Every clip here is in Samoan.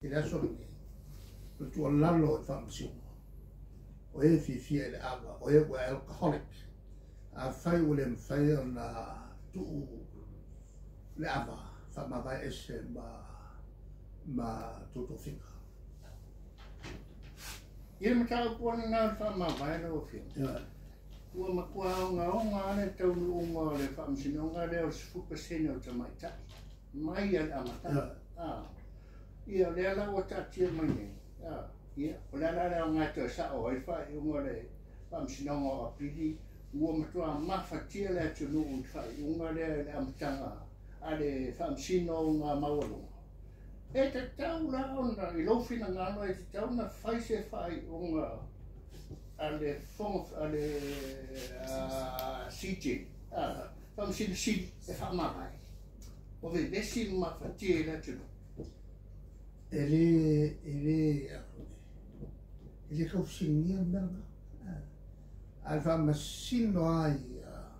I le aso lenei, o le tuualalo i le Faamasinoga, o e fiafia i le ava, o e ua alcoholic, afai ua le mafai ona tuu le ava, faamavae ese ma totofiga. I le mataupu lena o le faamavae lau Afioga, ua matua ogaoga lava le taunuuga o le Faamasinoga lea o le 10% o tamaitai mai lava i le amataga. Ia, o lea la ua taatia mai nei, ia, o le a la le aoga e toe sao ai le faaiuga o le Faamasinoga o Apili, ua matua mafatia le atunuu i le faaiuga lea i le amataga a le Faamasinoga Maualuga. E tatau la ona, i lou finagalo, e tatau ona fai se faaiuga a le Fofoga, a le CJ, Faamasino Sili e faamavae, ua vevesi ma mafatia i le atunuu. E le, e le, e le tau fesiligia le mea lena. A o le faamasino lava ia,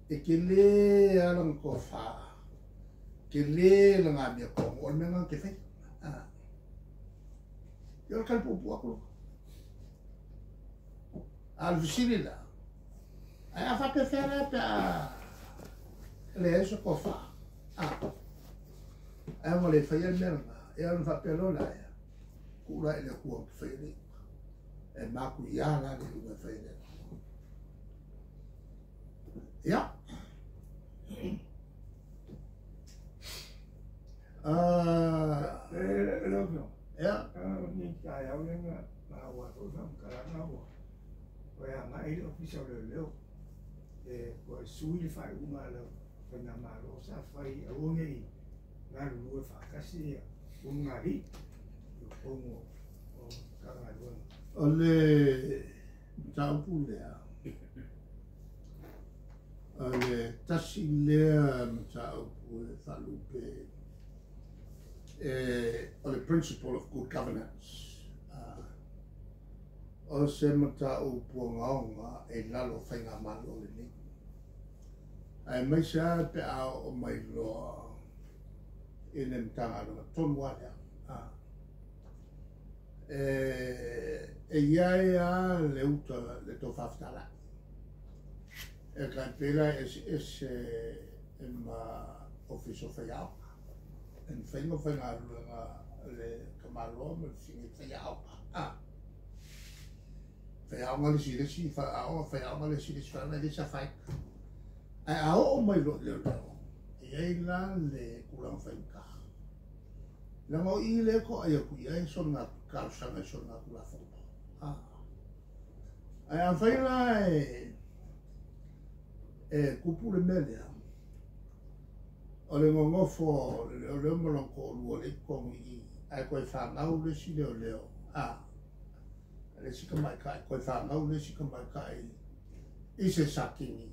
e tele lava lana tofa, tele lana amiotonu, o le mea lena na te faia. Ia o le tali puupuu atu lena. A o le fesili la, ae a faapefea la pe a leai se tofa? Ae ua le faia le mea lena, ia ona faapea loa lea, tuu la i le Atua ou te faia le iuga. E matuia la le iuga e fai e le Atua. Ia. Lau Afioga, Ia. Ni taeao lea na maua ai foi faamatalaga ua toe agai le Ofisa o Leoleo e toe sui le faaiuga a le Faigamalo sa fai aua ne i galulue faatasi ulugalii i totonu o Matagaluega. O le mataupu lea, o le tasi lea mataupu e faalupe o le principle of good governance. O se mataupu ogaoga e i lalo o faigamalo lenei. Aemaise lava pe a oo mai loa i le Matagaluega tonu lava lea. E i ai lava le uta le tofa fetalai. E tai pei la e eseese ma Ofisa o Faiaoga. E mafai ona faigaluega le tamaloa ma le fafine faiaoga. Faiaoga le isi i le isi aoga, faiaoga le isi i le isi aoga, e le se afaina. Ae a oo mai loa i leoleo, e i ai la le tulaga faigata. Leaga o i lea e toai atu i ai sona talosaga i sona tulafono. Ae afai la e tupu le mea lea, o le nonofo o le leoleo ma lona toalua lea i totonu i i, ae toe fanau le isi leoleo, le isi tamaitai, toe fanau le isi tamaitai i se Satini,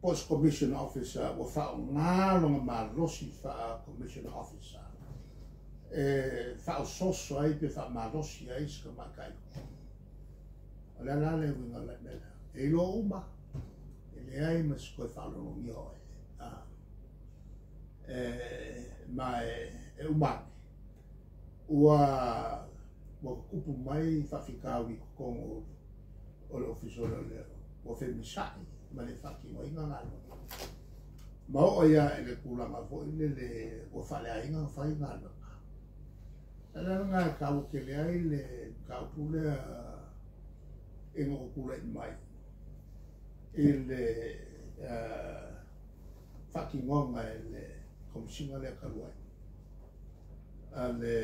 po o se commission officer ua faaaoga lona malosi faa-commission officer e faaosooso ai pe faamalosi ai se tamaitai. O le a la le uiga o le mea lea? E iloa uma, e leai ma se toe faalologia oe. Ma e uma ane, ua tutupu mai faafitauli i totonu o le Ofisa o Leoleo, ua femisai ma le faatinoina galuega. Ma oo ai lava i le tulaga foi lele ua faaleaiga ona fai galuega. O le ala lena e taua tele ai le mataupu lea ina ua tulai mai i le faatinoga e le Komesina lea talu ai a le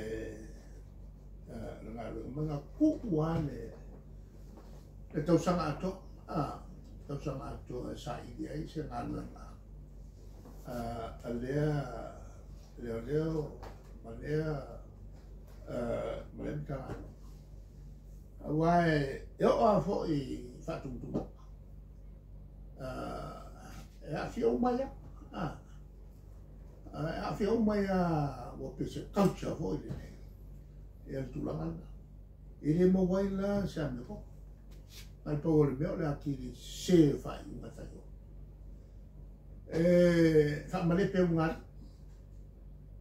galuega ma na tuu lava le tausaga atoa, tausaga atoa e saili ai se galuega a lea leoleo ma lea Matagaluega. Aua e oo lava foi i faatumutumuga, e aafia uma ai lava. E aafia uma ai lava, ua pei se culture foi lele, ia le tulaga lena. E le maua ai la se amiotonu. Ae pau o le mea o le atili sese o faaiuga e fai. E faamalepe ugalii.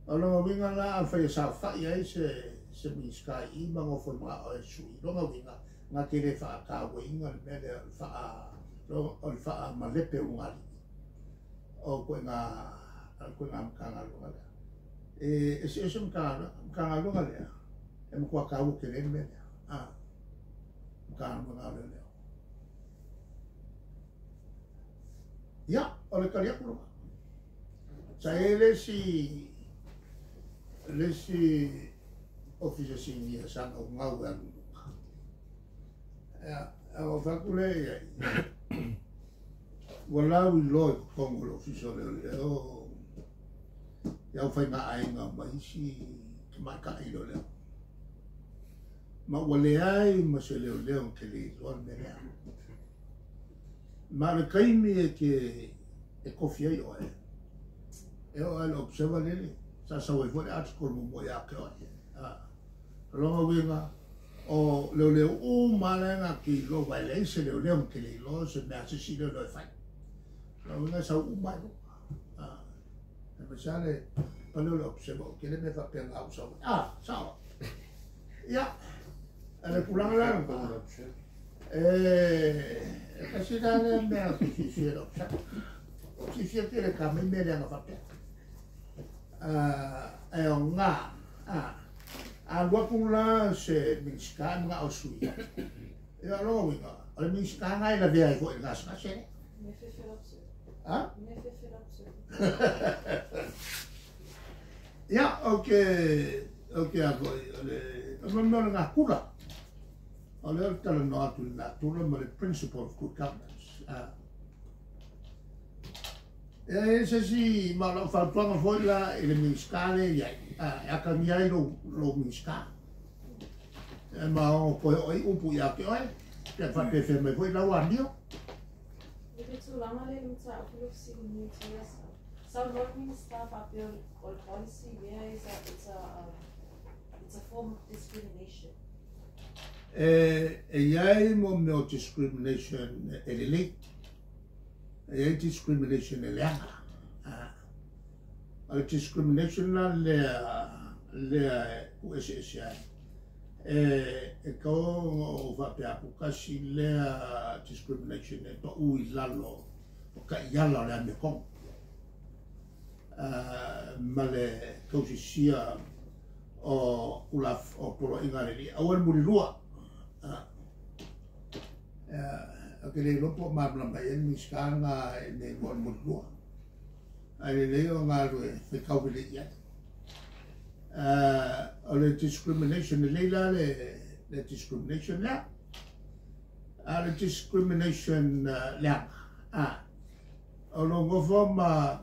O lona uiga la afai e saofai ai se se Minisita i i ma nofo i magao e sui, lona uiga na te le faatauaina le mea lea o le faa o le faamalepe ulugalii o ituaiga ituaiga Matagaluega lea. E eseese Matagaluega, Matagaluega lea e matua taua tele ai le mea lea, a Matagaluega a Leoleo. Ia, o le tali atu lena. Sa i ai le isi le isi Ofisa Sinia sa naunau e alu i luga. Ia, ona ou fai atu lea i ai, ua lauiloa i totonu o le Ofisa o Leoleo le aufaigaaiga ma isi tamaitai leoleo. Ma ua leai ma se leoleo na te le iloa le mea lea. Ma o le taimi e te e tofi ai oe, e oo lava i le Observer lele, sa sau ai foi le article muamua ia te oe. O lona uiga, o leoleo uma lava la e na te iloa, aua e leai se leoleo na te le iloa se mea a se isi leoleo e fai. O lona uiga e sau uma lava i luga. Aemaise lava le pale o le Observer, o tele mea faapena ua sau ai. Ah, sao. Ia, a le tulaga la lena, e tasi la lea mea ou te fiafia i lau sao. Ou te fiafia tele e ta mai mea leaga faapea. Ae aoga, a alu atu la se Minisita e manao e sui, ia o lona uiga, o le Minisita lena e lavea ai foi i le gasegase lea. A? Ia, ou te, ou te a foi, o le, o le mea o le natura. O lea ou te talanoa atu i le natura ma le principle of good governance. A. E i ai se isi, ma o lau fautuaga foi la i le Minisita lea e i ai, a, e atagia ai lou, lou Minisita. E ma ono toe oo ai upu ia te oe, pe faapefea mai foi lau amio. I le tulaga lea i le mataupu lea o fesiligia i te aso, saunoa le Minisita faapea o le policy lea is a, it's a, it's a form of discrimination. E, e i ai mo mea o discrimination e lelei, e i ai discrimination e leaga. O le discrimination la lea, lea e tuueseese ai, e, e tatau ona ou faapea atu, tasi lea discrimination e pau i lalo o taiala o le amiotonu ma le tausisia o o poloaiga a le Alii. Aua le mulilua. Ou te le iloa po o malamalama i ai le Minisita lena i le mea e igoa o le mulilua. Ae lelei o galue faitau lelei i ai. O le discrimination, lelei la le discrimination lea. A o le discrimination leaga, a, o lou nofo ma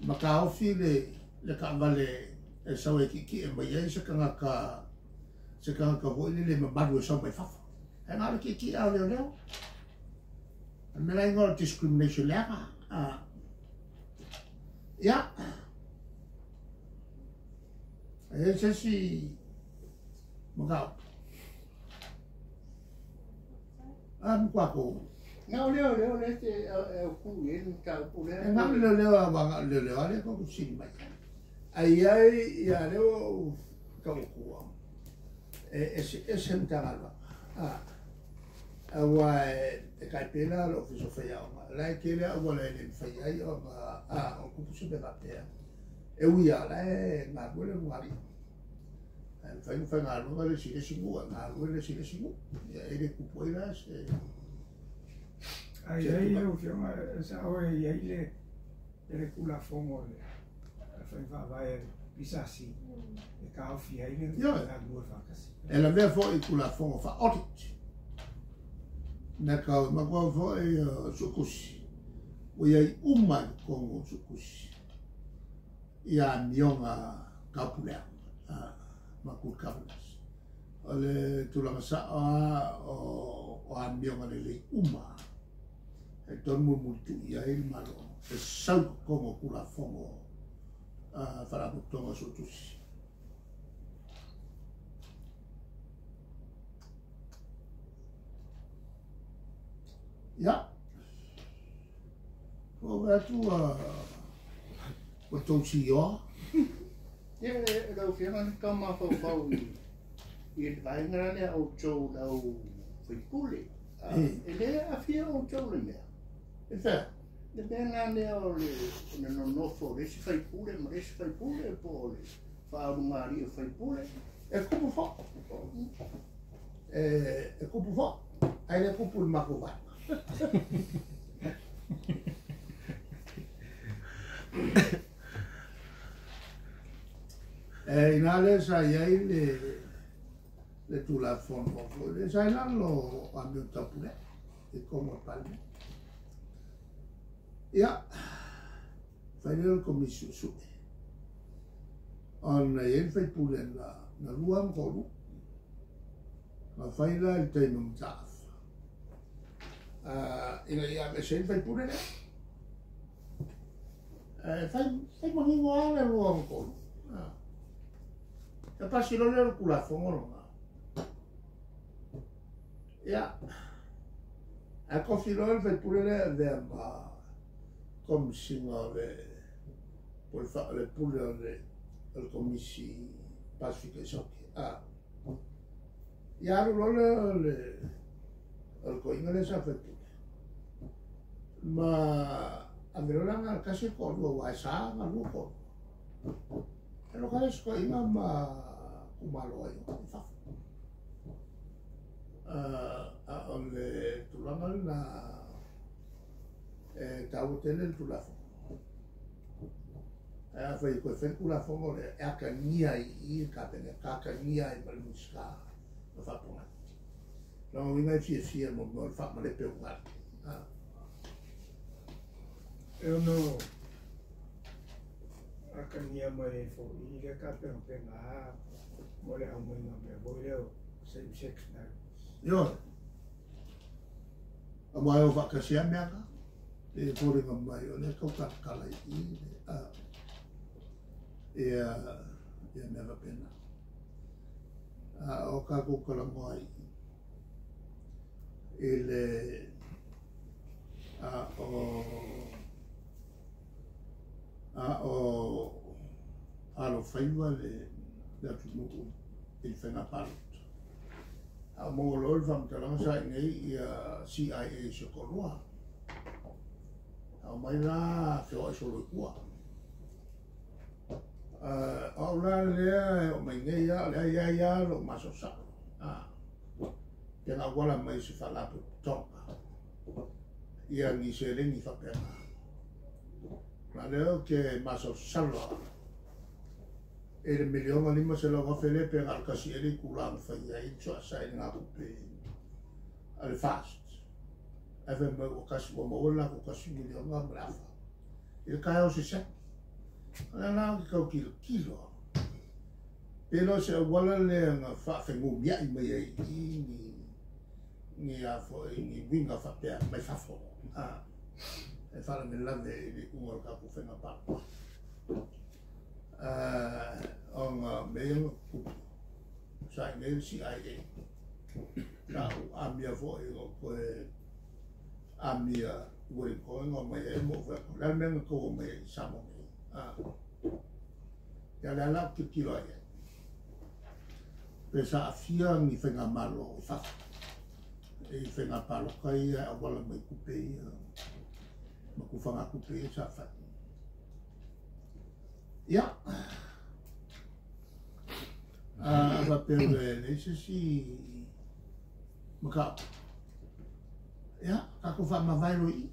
ma taofi le le taavale e sau e tietie mai ai se tagata se tagata foi lele mamalu e sau mai fafo. Ae na o le tietie lava o leoleo. O le mea la igoa o le discrimination leaga. A. Ia. E i ai se isi mataupu? A matua kou. Na o lea o lea o lea te e ku i ai le mataupu lea. E na o le leoleo a aua na o le leoleo a lea tou te fesili mai ai. Ae i ai ia lea ua ou tau atua e eseese Matagaluega a aua e tai pei la o le Ofisa o Faiaoga la e tele auala e le mafai ai ona a o tupu se mea faapea e ui lava la e galue le ulugalii. Ae mafai ona faigaluega le isi i le isi nuu ae galue le isi i le isi nuu. Ia e le tupu ai la se. Ae i ai lau Afioga, sao e i ai le le Tulafono a le Faiga Faavae a le PSC e taofi ai le galulue faatasi. E lavea foi i Tulafono faa-audit. Mea tau matua foi o suetusi, ua i ai uma i totonu o suetusi ia amioga taupulea ma good governance. O le tulaga sao lava o amioga lelei uma e tonu mulimulitu'i ai le Malo e sau i totonu o Tulafono Faalapotopotoga Suetusi. Ia, ua ou vaai atu ua tou sioa. Ia, lau Afioga na tau mafaufau i le vaega lea outou lau faipule. E le aafia outou le mea. E fea? Le mea lena lea o le nonofo o le isi faipule ma le isi faipule po o le faaulugalii o faipule. E kupu foi. E kupu foi. Ae le kupu i le matou vaega. E ina lea sa i ai le Tulafono foi lea sa i lalo o amio taupulea i totonu o le Palemene. Ia, fai lea o le Komisi Suesue ona e i ai le faipule na lua ma toalua. Na fai la i le taimi o Mataafa ina ia aveese ai le faipule lea. Fai manino lava le lua ma toalua. E pasi loa lea o le Tulafono lena. Ia, ae tofi loa le faipule lea e avea ma Komesina o le le pule o le Komisi Pasefika i Saute. Ia alu loa lea o le toeaina lea sa faipule. Ma ave loa la na o le tasi le toalua aua e sa ona lua toalua. E loka le isi toeaina ma tuumalo ai i fafo. A o le tulaga lena e taua tele le Tulafono. Ae afai e toe fai le Tulafono lea, e atagia ai i i le Kapeneta, atagia ai ma le Minisita na faapogai. Lona uiga e fiafia mo mea o le faamalepe o ugali. E ono atagia mai ai foi i le tapenapena mo le aumaiga o mea foi lea o same sex marriage. Ioe. Aua e o faatasi lava mea na. E foliga mai o lea e tau talatala i i ia mea faapena. A o tatou talanoa ai i le a o alofaiva le atunuu i le faiga palota. A o maua loa le faamatalaga sa i nei ia CIA se toalua. A o mai la feoai solo i tua. O au la lea e oo mai nei lava, o lea e i ai lava lou masalosalo. Pe na auala mai se faalapotopotoga ia ni seleni faapena. Na lea ou te masalosalo lava i le $1,500,000 lea pe na o le tasi ea le itula na fai ai le suasai i ngā tupe a le FAST. Ae fai mai ua kasi ua maua le latou $1 miliona ma le afa. I le taeao se seki. O lea la ou te tau tilotilo. Pe le o se auala lea na faafenumiai mai ai i ni a foi ni uiga faapea mai fafo. E faalavelave i le iuga o le tatou faiga palota. Ona mea ia na tutupu. Sa i nei le CIA. Sa ou amia foi o toe amia Wellington na omai ai ma ou fai atu. O le a le mea na tou omai ai i Samoa nei? Ia lea la ou tilotilo ai ai. Pe sa aafia ni faigamalo i fafo i faiga palota ia e auala mai tupe ia ma tufagatupe ia sa fai. Ia, a faapea ua leai se isi mataupu. Ia, tatou faamavae loa i i.